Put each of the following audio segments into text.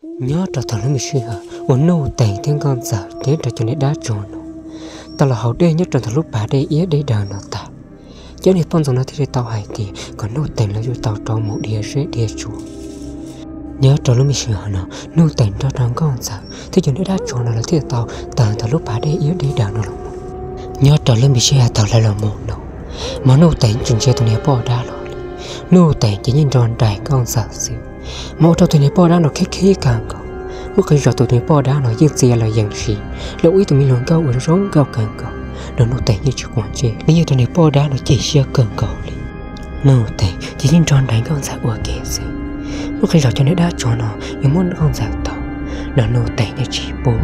Nyob rau thaum lub me sij hawm uas Nuj Teem thiab Nkauj Ntxawm nyob rau cov niag dab tsov no tau los haus dej nyob rau ntawm lub pas dej iab deb daws no tas, cov niag poj ntxoog no thiaj li tau hais tias kom Nuj Teem lawv yuav tau rov mus dhia zeb dhia tsuas. Nyob rau lub me sij hawm no, Nuj Teem nrog rau Nkauj Ntxawm thiab cov niag dab tsov no lawv thiaj tau tawm ntawm lub pas dej iab deb daws no los mus. Nyob rau lub me sij hawm thaum lawv los mus no, mas Nuj Teem tsis ntsia tus niag poj dab los li. Nuj Teem ces yeej nrog nraim Nkauj Ntxawm xwb, mas ua rau tus niag poj dab no khib khib kawg nkaus. Muaj qee zaus tus niag poj dab no yeej txia los yees siv, los ua ib tug me hluas nkauj uas zoo nkauj kawg nkaus, los Nuj Teem yeej tsis quav ntsej, yeej ua rau niag poj dab no chim siab kawg nkaus li. Nuj Teem ces yeej nrog nraim Nkauj Ntxawm ua ke xwb. Muaj qee zaus cov niag dab tsov no yuav muab Nkauj Ntxawm tau, los Nuj Teem yeej tsis pub,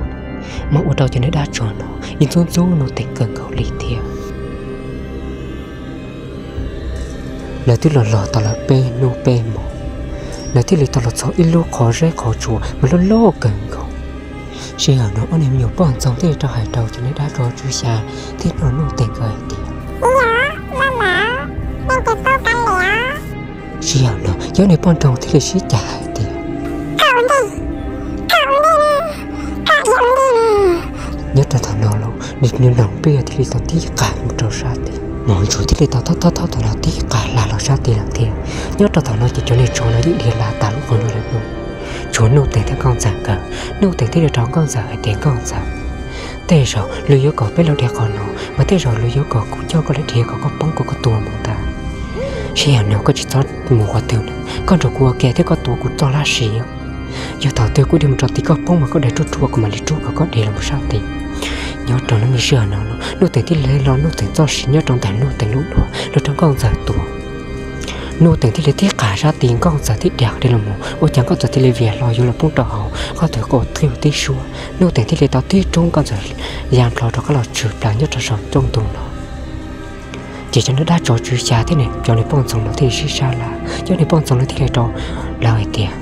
mas ua rau cov niag dab tsov no yeej ntxub ntxub Nuj Teem kawg nkaus li thiab. Lawv twb los los tau lawm peb hnub peb hmo, lawv thiaj li tau los txog ib lub qhov zeb qhov tsua mas loj loj kawg nkaus. Sij hawm no ob niag me nyuam poj ntxoog thiaj li rov hais rau cov niag dab tsov tswv xya thiab Nuj Teem nkawd hais tias, Sij hawm no cov niag poj ntxoog thiaj li sib cav hais tias, Nyob rau thaum no los nws nws noog peb thiaj li tau tib qas mus rau sab tid, mos ntsuas thiaj li tau thob thob thob tau los tib qas hla los sab tid lawm thiab. Nyob rau thaum no ces cov niag tsov no yeej dhia la tas lub qhov no lawm lauj. Tshuav Nuj Teem thiab Nkauj Ntxawm nkawd, Nuj Teem thiaj li rau Nkauj Ntxawm hais tias, Nkauj Ntxawm, tej zaum luag yuav kom peb los dhia qhov no, mas tej zaum luag yuav kom kuv coj koj los dhia kom koj poob kom koj tuag mus ntag. Sij hawm no koj tsis txhob mus qhov twg na, koj nrog kuv ua ke thiab koj tuav kuv txoj hlab siv. Yog thaum twg kuv dhia mus rau tid koj poob mas koj daim ruaj ruaj kuv mam li rub kom koj dhia los mus sab tid. Nyob rau lub me sij hawm no, Nuj Teem thiaj li los Nuj Teem txoj siv nyob rau ntawm Nuj Teem lub duav los rau Nkauj Ntxawm tuav. Nuj Teem thiaj li tib qas sab tid, Nkauj Ntxawm thiaj dhia qhov dhia los mus, ua cas Nkauj Ntxawm thiaj li vias hlo yuav los poob rau hauv qhov twg qhov twg tib suab. Nuj Teem thiaj li tau tib rub Nkauj Ntxawm ya nplho rov qab los tshwm plaws nyob rau saum rooj ntug no. Ces cov niag dab tsov tswv xya thiab cov niag poj ntxoog no thiaj li sib sab laj, cov niag poj ntxoog no thiaj li rau lawv hais tias,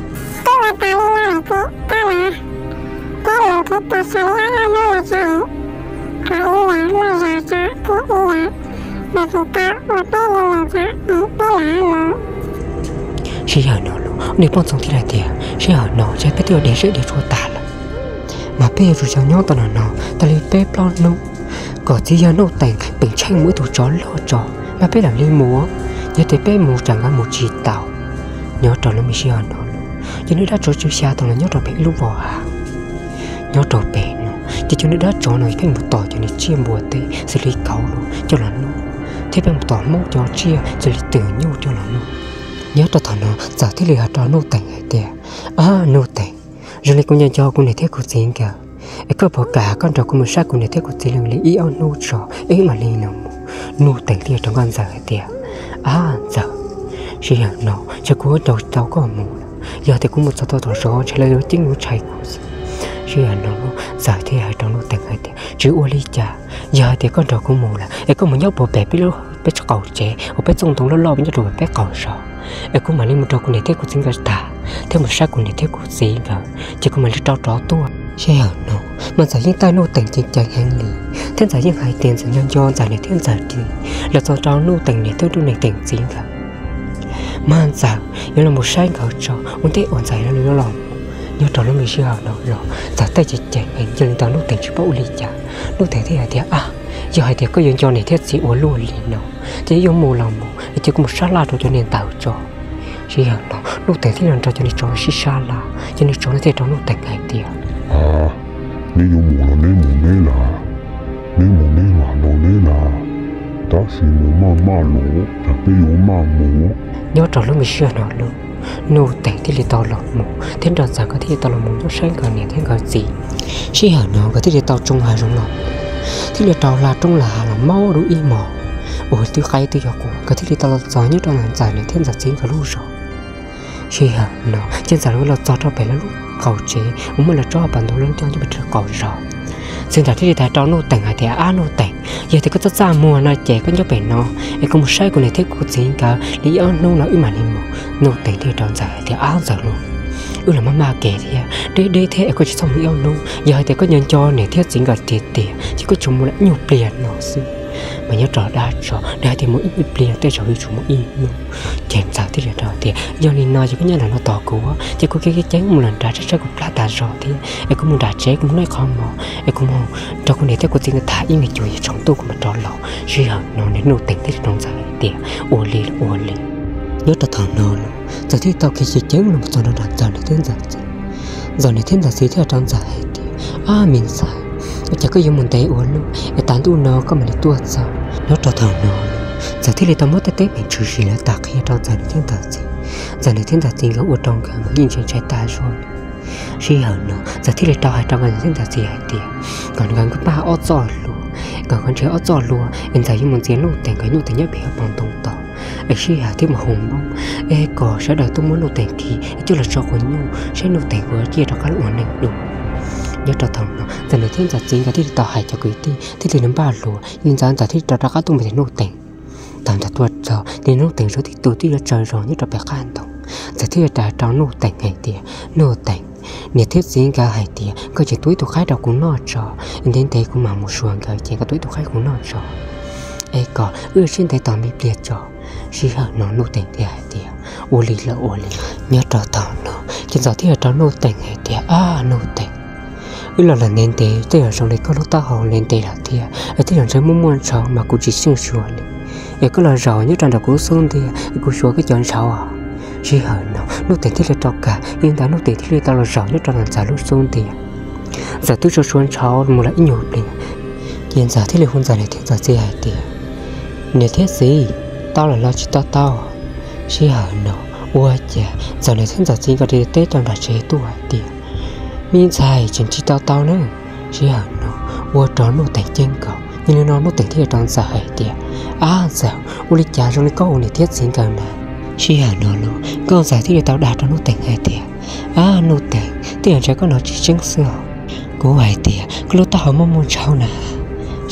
Sij hawm no los niag poj ntxoog thiaj li tias, Sij hawm no ces peb twb dhia zeb dhia tsuas tas lawm, mas peb yuav tsum xyaum nyob tau no no tau li peb plaub hnub, kom txiv yawg Nuj Teem pheej tsheej mus ib tug tsov loj tso, mas peb mam li mus. Yog tias peb mus tsam nkawd mus tsis tau. Nyob rau lub me sij hawm no, cov niag dab tsov tswv xya tau los nyob rau pem ib lub vos hav. Nyob rau pem no ces cov niag dab tsov no pheej mus tom cov niag tsiaj npua teb xws li kauv los coj los noj, thiab pheej mus tom Hmoob cov tsiaj xws li twm nyuj coj los noj. Nyob rau thaum no Ntxawm thiaj li hais rau Nuj Teem hais tias, Ab Nuj Teem, zoo li kuv nco nco kuv niam thiab kuv txiv nkawd, es koj puas kam koj nrog kuv mus saib kuv niam thiab kuv txiv li ib ob hnub tso es mam li los mus? Nuj Teem thiaj rau Nkauj Ntxawm hais tias, Ab Ntxawm, sij hawm no ces kuv ua rau tau koj mus lawm, yog tias kuv mus txog tau tom zos ntshe lawv yuav ceeb yuav ntshai kuv xwb. Sij hawm no Ntxawm thiaj hais rau Nuj Teem hais tias, Tsis ua li cas, yog hais tias koj nrog kuv mus lawm es koj mus nyob puag pem peb lub, peb qaum tsev uas peb txoj ntoo loj loj nyob rau pem peb qaum zos, es kuv mam li mus nrog kuv niam thiab kuv txiv nkawd tham thiab mus saib kuv niam thiab kuv txiv nkawd ces kuv mam li rov rov tuaj. Sij hawm no mas Ntxawm yeej taij Nuj Teem ceev ceev heev li, thiab Ntxawm yeej hais tias Ntxawm nco nco Ntxawm niam thiab Ntxawm txiv, los txog rau Nuj Teem niam thiab Nuj Teem txiv nkawd, mas Ntxawm yuav los mus saib nkawd tso ua ntej uas Ntxawm yuav los. Nyob rau lub me sij hawm no los Ntxawm taij ceev ceev heev, yog li ntawd Nuj Teem tsis paub ua li cas. Nuj Teem thiaj hais tias, Ab, yog hais tias koj yuav nco niam thiab txiv ua luaj li no ces yuav mus los mus, es cia kuv mus sab laj rau cov niag ntawd tso. Sij hawm no Nuj Teem thiaj li nrog cov niag tsov no sib sab laj, cov niag tsov no thiaj rau Nuj Teem hais tias, Ab, neb yuav mus los neb mus neb las, neb mus neb lam los neb las, tab sis mus maj maj los tsam peb yuav maj mus. Nyob rau lub me sij hawm no los Nuj Teem thiaj li tau los mus thiab nrog Ntxawm nkawd thiaj li tau los mus nyob saib nkawd niam thiab nkawd txiv. Sij hawm no nkawd thiaj li tau tsoo hav zoov los, thiaj li rau hla roob hla hav los maub dua ib hmos, ua twb qaib twb yuav qua nkawd thiaj li tau los txog nyob rau ntawm Ntxawm niam thiab Ntxawm txiv nkawd lub zos. Sij hawm no ces Ntxawm los txog rau pem lawv lub qaum tsev uas muaj lawv tsob pas ntoo loj coj nyob pem rau qaum zos. Txiv Ntxawm thiaj li hais rau Nuj Teem hais tias, Ab Nuj Teem, yog tias koj txaj txaj muag no ces koj nyob pem no es kuv mus saib kuv niam thiab kuv txiv nkawd li ib ob hnub no wb mam li mus. Nuj Teem thiaj rau Ntxawm hais tias, Ab Ntxawm lauj, wb los maj maj kev thiab deb deb thiab es koj tsis txhob mus ib ob hnub. Yog hais tias koj nco nco niam thiab txiv nkawd tiag tiag ces koj tsuas mus lam nyuag pliag no xwb. Mas nyob rau dab tso nws hais tias mus ib me pliag tej zaum yuav tsum mus ib hnub. Ces Ntxawm thiaj li rau tias yog li no ces koj nyob ntawm no tos kuv, ces kuv khiav ceev ceev mus lawm nram tsam tsam kuv plab tas zog thiab es kuv mus nram tsev kuv mus noj qhov mov es kuv mus nrog kuv niam thiab kuv txiv nkawd tham ib me chus yuav tsaus ntuj kuv mam rov los. Sij hawm no niag Nuj Teem thiaj li rau Ntxawm hais tias ua li los ua li. Nyob rau thaum no los Ntxawm thiaj tau khiav ceev ceev los txog nram Ntxawm niam thiab Ntxawm txiv. Ntxawm niam thiab Ntxawm txiv thiaj rau Ntxawm hais tias, ab me ntxhais, ua cas koj yuav mus ntev ua luaj es tav ntuj no koj mam li tuaj txog? Nyob rau thaum no Ntxawm thiaj li tau muab tej teb peem tshwm sim lawv tas qhia rau Ntxawm niam thiab Ntxawm txiv. Ntxawm niam thiab Ntxawm txiv nkawd ua rau nkawd mas yeej ntshai ntshai tag zog li. Sij hawm no Ntxawm thiaj li tau hais rau nkawd niam thiab Ntxawm txiv hais tias kom nkawd npaj ob txoj hlua, kom nkawd nrhiav ob txoj hlua es Ntxawm yuav mus ntxias Nuj Teem kom Nuj Teem nyob pem hauv paus ntoo tos, es sij hawm thiab mus hu Hmoob, es kom sawv daws tuaj muab Nuj Teem khi es coj los tso quas nyuj saib Nuj Teem puas ciaj rov qab los ua neeg dua. Nyob rau thaum no Ntxawm niam thiab Ntxawm txiv nkawd thiaj li tau hais cov kwv tij thiaj li npaj hlua, li ntawd Ntxawm thiaj li rov rov qab tuaj mus tim Nuj Teem. Thaum Ntxawm tuaj txog ces Nuj Teem zaum tib tug twb yuav tsaws zog nyob rau pem qab ntoo. Ntxawm thiaj li rau Nuj Teem hais tias, Nuj Teem, niam thiab txiv nkawd hais tias koj tseem tua ib tug qaib rau kuv noj tso, ntev ntev kuv mam mus xyuas nkawd ces koj tua ib tug qaib kuv noj tso, es kom wb sib ntev tos me pliag tso. Sij hawm no Nuj Teem thiaj hais tias, ua li los ua li. Nyob rau thaum no ces Ntxawm thiaj li rau Nuj Teem hais tias, ab Nuj Teem, wb los lawm ntev ntev tej zaum zoo li koj lub taub hau ntev ntev lawm thiab es tej zaum ntshe muaj muaj ntshauv mas kuv tsis xyeej xyuas li. Es koj los zaum nyob rau ntawm kuv lub xub ntiag es kuv xyuas koj cov ntshauv os. Sij hawm no Nuj Teem thiaj li rau kam, li ntawd Nuj Teem thiaj li tau los zaum nyob rau ntawm Ntxawm lub xub ntiag. Ntxawm twb xyuas xyuas ntshauv mus lawm ib nyuag pliag, ces Ntxawm thiaj li hu Ntxawm niam thiab Ntxawm txiv hais tias, niam thiab txiv, tau lawm los tsis tau tau? Sij hawm no ua cas Ntxawm niam thiab Ntxawm txiv nkawd thiaj li teb rau nram tsev tuaj hais tias, me ntxhais, tseem tsis tau tau na. Sij hawm no ua rau Nuj Teem ceeb nkaus, yog li no Nuj Teem thiaj li rau Ntxawm hais tias, ab Ntxawm, ua li cas zoo li koj hu niam thiab txiv nkawd na? Sij hawm no los nkauj Ntxawm thiaj li tau dag rau Nuj Teem hais tias, ab Nuj Teem, tej zaum ntshe koj hnov tsis tseeb xwb os, kuv hais tias koj lub taub hau muaj muaj ntshauv na.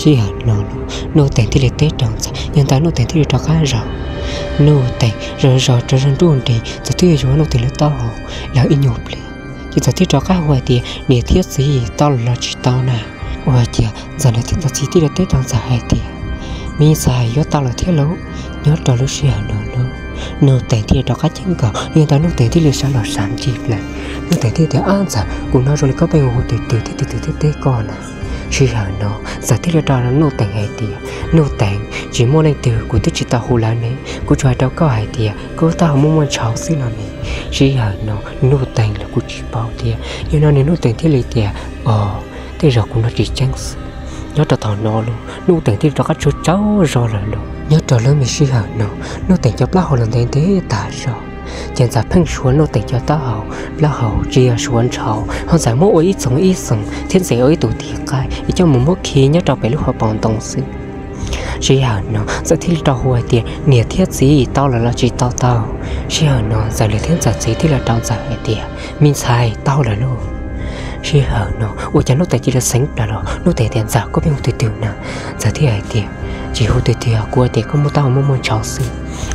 Sij hawm no los Nuj Teem thiaj li teb rau Ntxawm, yog ntawd Nuj Teem thiaj li rov qab zaum. Nuj Teem zaum zaum rau zog nruj nris, Ntxawm twb yuav yuav Nuj Teem lub taub hau los ib nyuag pliag, ces Ntxawm thiaj rov qab hu hais tias, niam thiab txiv, tau lawm los tsis tau na? Ua cas Ntxawm niam thiab Ntxawm txiv thiaj li teb rau Ntxawm hais tias, me ntxhais, yuav tau lawm thiab lauj. Nyob rau lub sij hawm no los Nuj Teem thiaj li rov qab ceeb nkaus, yog ntawd Nuj Teem thiaj li sawv los sab ncig plaws. Nuj Teem thiaj tias, ab Ntxawm, kuv hnov zoo li koj pheej hu twg twg thiab twg twg thiab teb koj na. Sij hawm no Ntxawm thiaj li rau Nuj Teem hais tias, Nuj Teem, tsis muaj leej twg, kuv twb tsis tau hu lawv ne, kuv tsuas hais rau koj hais tias koj lub taub hau muaj muaj ntshauv xwb no ne. Sij hawm no Nuj Teem los kuj tsis paub thiab, yog no nws Nuj Teem thiaj li tias, os, tej zaum kuv hnov tsis tseeb xwb. Nyob rau thaum no los Nuj Teem thiaj li rov qab tsaug tsaug zog lawm los. Nyob rau lub me sij hawm no Nuj Teem cov plaub hau los ntev ntev tag zog, ces Ntxawm pheej suav Nuj Teem cov taub hau, plaub hau tsis yog suav ntshauv, ho Ntxawm muab ua ib txoos ib txoos thiab ntxias ua ib tug tig qaib es coj mus muab khi nyob rau pem lub hauv paus ntoo xwb. Sij hawm no Ntxawm thiaj li rov hu hais tias, niam thiab txiv, tau lawm los tsis tau tau? Sij hawm no Ntxawm niam thiab Ntxawm txiv thiaj li rau Ntxawm hais tias, me ntxhais, tau lawm lauj. Sij hawm no ua cas Nuj Teem cia li xeev plaws los, Nuj Teem tias, Ntxawm, koj pheej hu twg twg na? Ntxawm thiaj hais tias, tsis hu twg twg, kuv hais tias koj lub taub hau muaj muaj ntshauv xwb.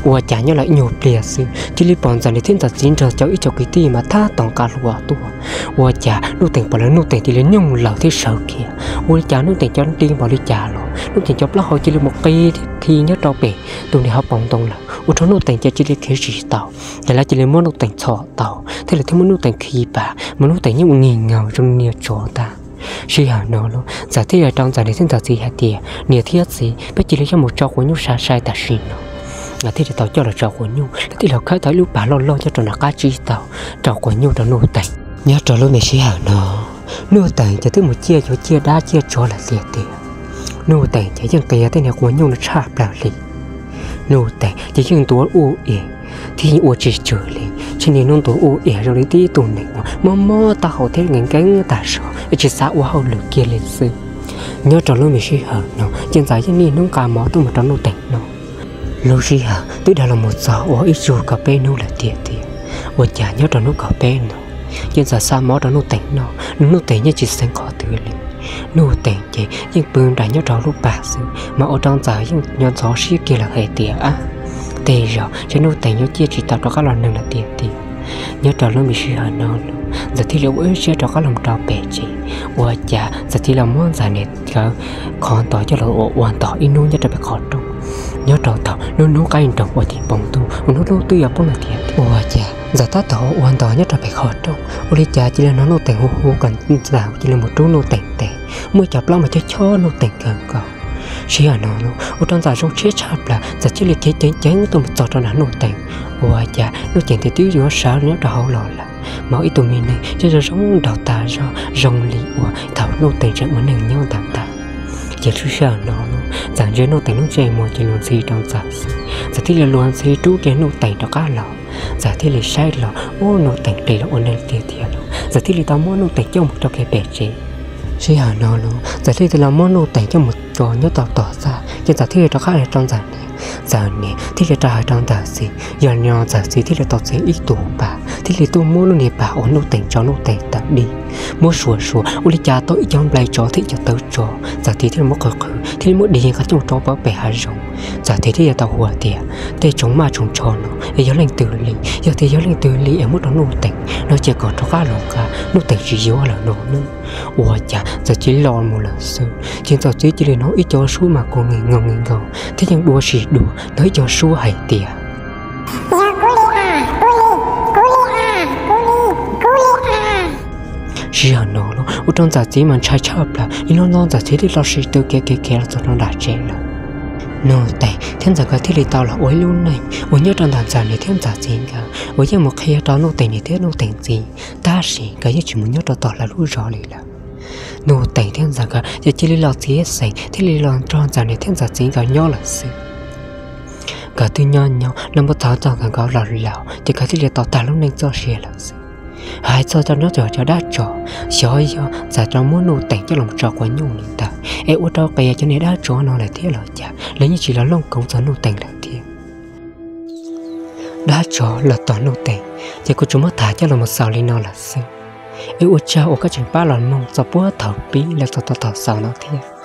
Ua cas nyob los ib nyuag pliag xwb cia li pom Ntxawm niam thiab Ntxawm txiv nrog cov ib co kwv tij mas thab toom nqa hlua tuaj. Ua cas Nuj Teem pom lawv Nuj Teem cia li nyooj lawm thiab sawv khiav. Ua li cas Nuj Teem cov nti npaum li cas los Nuj Teem cov plaub hau cia li mus qi thiab khi nyob rau pem tus niag hauv paus ntoo lawm, ua rau Nuj Teem ces cia li khiav tsis tau. Ces lawv cia li muab Nuj Teem txhom tau thiab lawv thiaj muab Nuj Teem khi pas mas Nuj Teem yeej ua ngi nyaus zoo niag tsov tag. Sij hawm no los Ntxawm thiaj li rau Ntxawm niam thiab Ntxawm txiv hais tias, niam thiab txiv, peb cia li coj mus tso quas nyuj sai sai tam sim no. Lawv thiaj li tau coj los tso quas nyuj, lawv thiaj li khawb tau ib lub pas loj loj nyob rau nram qab tsib taug rau quas nyuj rau Nuj Teem. Nyob rau lub me sij hawm no Nuj Teem ces twb mus ciaj yuav ciaj dab ciaj tsov lawm tiag tiag. Nuj Teem ces yeej qias tej niag quas nyuj no tshaj plaws li. Nuj Teem ces yeej ntuav ua es thiab yeej ua tsis tswm li, tsis niaj hnub ntuav ua es zoo li tib tug neeg uas mob mob taub hau thiab nkees nkees tag zog es tsis xav ua hauj lwm kiag li xwb. Nyob rau lub me sij hawm no ces Ntxawm yeej niaj hnub nqa mov tuaj mus rau Nuj Teem noj. Lub sij hawm twb dhau los mus txog ua ib tsug kaum peb hnub lawm tiag tiag, ua cas nyob rau hnub kaum peb no ces Ntxawm xa mov rau Nuj Teem noj, Nuj Teem yeej tsis xeev qhov twg li. Nuj Teem ces yeej pw nraim nyob rau lub pas xwb mas ua rau Ntxawm yeej nco ntxhov siab kiag lawm hais tias, ab, tej zaum ntshe Nuj Teem yuav ciaj tsis tau rov qab los neeg lawm tiag tiag. Nyob rau lub me sij hawm no los Ntxawm thiaj li ua ib siab rov qab los rau pem tsev. Ua cas Ntxawm thiaj los muab Ntxawm niam nkawd qhov ntawd coj los ua ua ntog ib hnub nyob rau pem qhov rooj. Nyob rau thaum lub hnub qaij nroos uas tim npoo ntuj, uas hnub lub twb yuav poob lawm thiab. Ua cas Ntxawm tab tom ua ntog nyob rau pem qhov rooj, ua li cas cia li hnov Nuj Teem hu hu kom Ntxawm cia li mus rub Nuj Teem tes, muaj cov plaub mas chob chob Nuj Teem kawg nkaus. Sij hawm no ua rau Ntxawm zoo siab tshaj plaws, Ntxawm thiaj li khiav ceev ceev tuaj mus txog rau nram Nuj Teem. Ua cas Nuj Teem twb yuav sawv nyob rau hauv los lawm, mas ib tug me neeg coj zoo zoo nraug tag zog zoo li uas thaum Nuj Teem tseem ua neej nyob ntawd ntag. Ces lub sij hawm no Ntxawm ntsia Nuj Teem lub ntsej muag ces luag ntxhi rau Ntxawm xwb. Ntxawm thiaj li luag ntxhi rub kiag Nuj Teem rov qab los. Ntxawm thiaj li saib los ua Nuj Teem ris los ua neeg tiag tiag lawm. Ntxawm thiaj li tau muab Nuj Teem coj mus rau kiag pem tsev. Sij hawm no los Ntxawm thiaj li los muab Nuj Teem coj mus tso nyob tom tog txaj, ces Ntxawm thiaj li rov qab hais rau Ntxawm niam. Ntxawm niam thiaj li rov hais rau Ntxawm txiv, yog li no Ntxawm txiv thiaj li tau txiav ib tug pas, thiaj li tuaj muab lub niag pas uas Nuj Teem tso Nuj Teem tawm dim, muab suav suav ua li cas tau ib co nplai tsov thiab ib co tawv tsov. Ntxawm txiv thiaj li muab qhwv qhwv thiaj li muab dim nqa coj rau pem hav zoov. Ntxawm txiv thiaj li tau hu tias, tej tsoos maj tsoos tsho no es yog leej twg li? Yog tias yog leej twg li es muab rau Nuj Teem no ces kom rov qab los nqa, Nuj Teem tsis yuav lawm no nawb. Ua cas Ntxawm txiv los mus lawm xwb, ces Ntxawm txiv cia li hnov ib co suab mas kua nkees nkaus nkees nkaus thiab yeej dua sim dua ntawm ib co suab hais tias, Yog kuv li a, kuv li, kuv li a, kuv li, kuv li a. Sij hawm no los ua rau Ntxawm txiv mas ntshai tshaj plaws, ib hnub no Ntxawm txiv thiaj li tau sib tw khiav khiav khiav los txog rau nram tsev lawm. Nuj Teem thiab Ntxawm nkawd thiaj li tau los ua ib lub neej uas nyob rau ntawm Ntxawm niam thiab Ntxawm txiv nkawd uas yeej mus qhia rau Nuj Teem niam thiab Nuj Teem txiv, tab sis nkawd yeej tsis mus nyob rau tom lawv lub zos li lawm. Nuj Teem thiab Ntxawm nkawd ces cia li los txiav xeem thiaj li los nrog Ntxawm niam thiab Ntxawm txiv nkawd nyob lawm xwb. Nkawd twb nyob nyob los mus txog txog nkawd nkawd laus laus ces nkawd thiaj li tau tag lub neej txoj sia lawm xwb. Hais txog rau nyob rau cov dab tsov, xyov yog Ntxawm rov muab Nuj Teem coj los tso quav nyuj li ntawd es ua rau qias cov niag dab tsov no lawm thiab los cas, lawv yeej tsis los looj koov txog Nuj Teem lawm thiab. Dab tsov los tom Nuj Teem, ces kuv tsuas muab tham coj los mus xaus li no lawm xwb. Es ua tsaug uas koj tseem pab los mloog txog puag thaum pib los txog thaum xaus no thiab.